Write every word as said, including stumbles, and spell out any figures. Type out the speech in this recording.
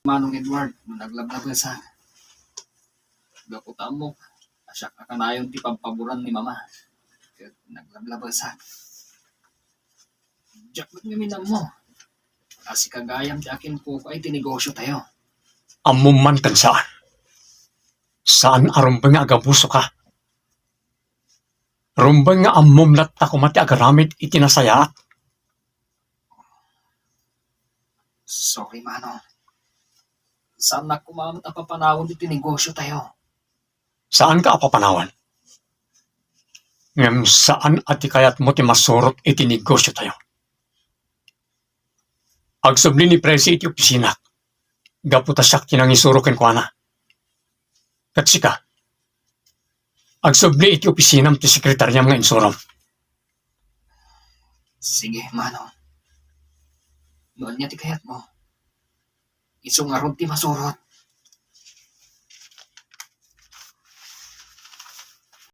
Manong Edward, no naglablabesak. Gapu ta ammok a siak a kanayon ti pagpaboran ni Mama. Ket naglablabesak. Diak met ngamin ammo a sika gayam ti akinkukuay ti negosyotayo. Ammom man ken saan. Saan a rumbeng nga agabusoka. Rumbeng nga ammom latta koma ti agaramid iti nasayaat. Sorry, Manong. Saannak koma met a papanawen iti negosyotayo. Saanka a papanawen. Ngem saan a ti kayatmo ti masurot iti negosyotayo. Agsubli ni Presi iti opisinak, gapu ta siak ti nangisuro kenkuana. Ket sika, agsubli iti opisinam ti sekretariam nga insurom. Sige, Manong. No ania ti kayatmo, isu ngarud ti masurot.